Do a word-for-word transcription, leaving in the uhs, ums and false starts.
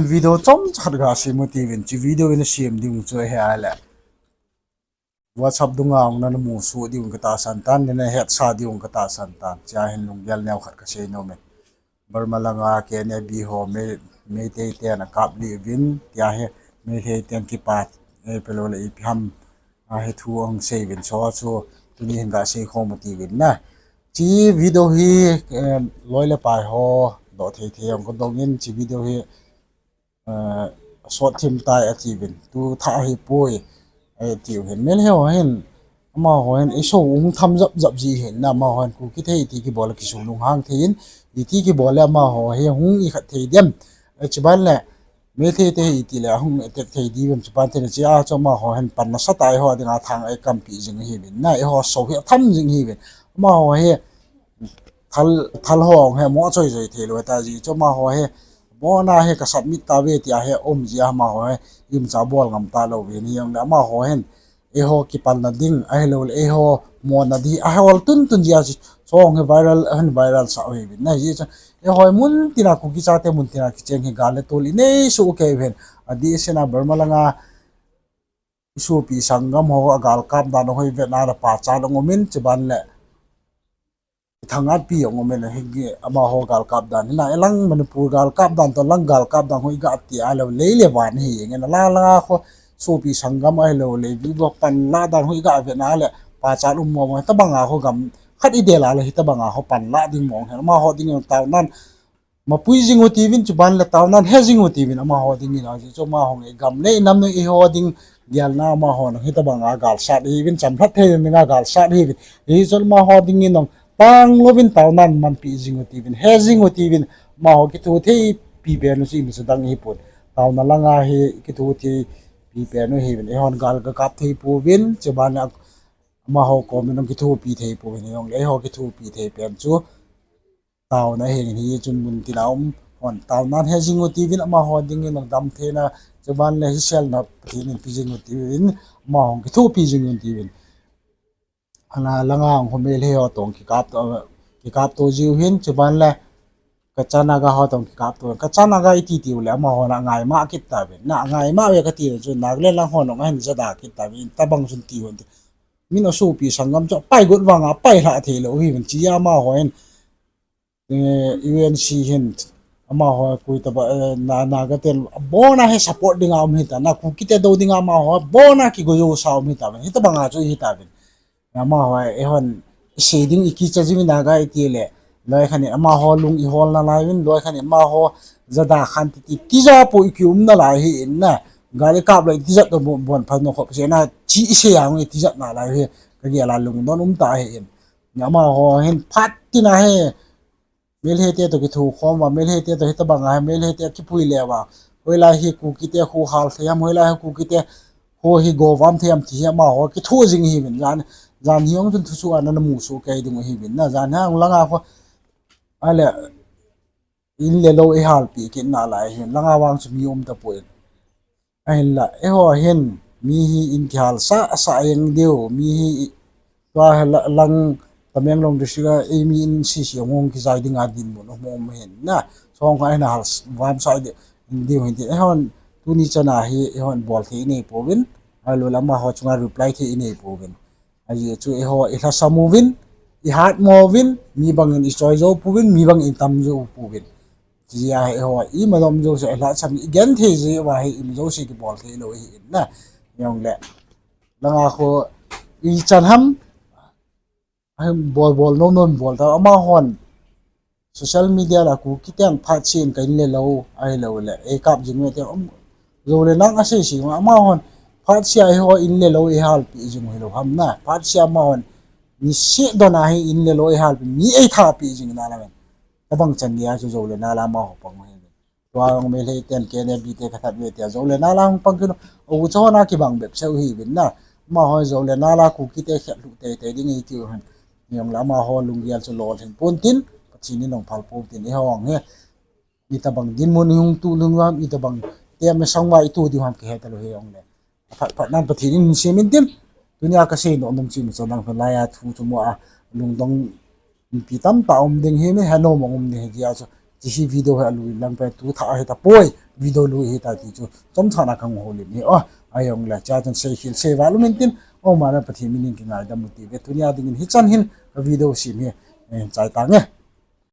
Video chomcha khat gasem u tivin, hiche video ina sem ding chu ahi a le WhatsApp dunga hung nana musoh diu katahsan tan, nana hetsa diu katahsan tan. Hichea hin lunggel neo khat kasei nom e. Burma langa K N A B ho Meitei ten akaplih uvin tia hi, Meitei ten kipa, eh, peloule ipi ham, ahi thu ahung sei uvin, hiche chu tuni hin gasei khom u tivin na. Hiche video hi, eh, loi le pai ho doh thei thei jong kadong in, hiche video hi sot thim tai atiuvin, tu thah ahipoi, atiu hin. Meitei ho hin, amaho hin isou hung tham jap jap ji hin na, amaho hin Kuki te iti kibol le kisu lunghang thei in, iti kibol le amaho hi hung ikhat thei dem. Hiche ban le Meitei te hi itile ahung attack thei diuvem, hiche ban te na hichea chu amaho hin pan nasatah eiho dinga thang eikampi jing ahiuvin na, eiho sou hi atham jing ahiuvin. Amaho hi thal, thal ho hi mo choi joi theilou ta ji chu amaho hi, abona hi kasatmit tauve tia hi um jia amaho hi, imcha bol ngam talou vin hijongle amaho hin eiho kipalna ding ahiloule eiho mona di ahol tun tun jia chu, hiche hi viral, ahin viral sah u ahiuvin na, hijeh chun eiho hi muntina Kuki chate muntina kicheng hi gal le tol inei soh u kei uvin, adeh sena Burma langa isopi sanggam ho agalkap dan hoi vetna le pachat ahung umin, hiche ban le ithangatpi ahung umin, hi amaho galkap dan hina, ilang Manipur galkap dan toh lang galkap dan ho iga ti a le lei le van hi ngen, alang langa kho sopi sanggam ahiloule viva panlah dan ho iga vetna le pachat um mong mong, hitobanga kho gam khat idel a le hitobanga kho panlah ding mong hin, amaho dingin taonan mapui jing u tiuvin, hiche ban le taonan he jing u tiuvin amaho dingin, ajeh chu amaho hi gam le inam nu eiho ding gelna amaho nang hitobanga galsat ahiuvin, chamlhat thei dinga galsat ahiuvin, hichun amaho dingin nang tanglouvin taonan manpi jing u tiuvin, he jing u tiuvin, amaho kitho thei pi pen u chu imacha dang ahipon, taona langa hi kitho thei pi pen u ahiuvin, eihon gal kakap thei pouvin, hiche ban le amaho komin nang kithopi thei pouvin, hijongle eiho kithopi thei pen chu taona ahin, hichun muntina um hon taonan he jing u tiuvin, amaho dingin nang damtheina, hiche ban le hiselna Pathen in pe jing u tiuvin, amaho kithopi jing u tiuvin. Ana langa hung ho Meitei ho toh kikapto, kikapto jiu hin, hiche ban le Kacha Naga ho toh kikapto, Kacha Naga iti tiu le amaho na ngaima kit tauvin na, ngaima ve kati le chu Nagaland lang ho nang ahin jada kit tauvin, itobang chun ti hon ti. Min asopi sanggam chu apaigot vanga apailhah theilou ahiuvin, hichea amaho hin, eh, U N C hin, amaho koi tobang, eh, na, Naga ten abona hi support dinga um hita na, Kuki te dou dinga amaho abona kigo jousa um hitauvin, hitobanga chu hitauvin. Amaho eihon isei ding ikicha jiuvin, Naga itile loi khat in amaho lung ihol nalaiuvin, loi khat in amaho jada khan titi, tijat pou ikium nalai ahin na, gal ikap lou tijat toh bon, bon phat no khop sena chi isei a hung itijat nalai hi, kagel a lungdon um ta ahin. Amaho hin phat tina hi Meitei te toh kithokhom uva, Meitei te toh hitobanga hi Meitei te kipui le uva, hoilai hi Kuki te kho hal thei ham, hoilai hi Kuki te kho hi govam thei ham ti hi amaho kitho jing ahiuvin, jan, jan hi jong chun thusuh a nana musoh kei ding ahiuvin na, jan hi hung langa kho, ale, in le lou eihalpeh kit nalai ahin, langa vang chu mi um tapon. Ahinla eiho hin mi hi in kihalsah sah jeng diu, mi hi tua hi la, lang Tamenglong district a eimi in sese hung hung kijai dinga dinmun um um ahin na, chong kha eina hal vamsah diu hin tin, eihon tuni chana hi eihon bol thei inei pouvin, ahiloule amaho chunga reply thei inei pouvin. Ajeh chu eiho ilhasam uvin, ihatmo uvin, mi bangin ichoi jou pouvin, mi bangin itam jou pouvin. Hichea eiho imadom jouse ilhasam, igenthei jeh uva hi ima jouse kibol theilou ahin na. Hijongle langa kho ichan ham, bol bol nom nom bol ta, amahon social media la Kuki ten phatseh in ka in le lou ahiloule eikap jing uve ti, um, jou le nang asei seh, amahon phatseh a eiho in le lou eihalpeh jing u hilou ham na, phatseh a amahon niseh dona hi in le lou eihalpeh, mi eithatpeh jing nalai. Tabang chan geiya chu jou le nal a amaho pang u ahi. Tua jong Meitei ten K N A B te kathat uve tia jou le nal a hung pang kit u, aucha hon a kibang bep seu ahiuvin na. Amaho jou le nal a Kuki te khetlhuh teitei ding ahi tiu hin. Hijongle amaho lunggel chu lolhing pontin, Pathen in nong phal pou tin, eiho jong hi itobang dinmun ihung toh lhung uvam, itobang tem masang uva itoh diu ham kihe talou hijongle, aphat phat nan Pathen in hin sem intin. Tunia kasei nom nom chu imacha dang hilai a thu chu mo a lungdong inpi tamtah um ding ahi, mi henom um ding ahi jeh a chu Hiche hi video hi alui lang pen tu thah ahi tapoi, video lui ahi tai ti chu chomcha na kahung houlim ahi o. Ahijongle chea chun seikhel seival um intin, o, mana Pathen minin kingaidam u tive, tunia dingin hichan hin ka video sem hi, eh, chai tange.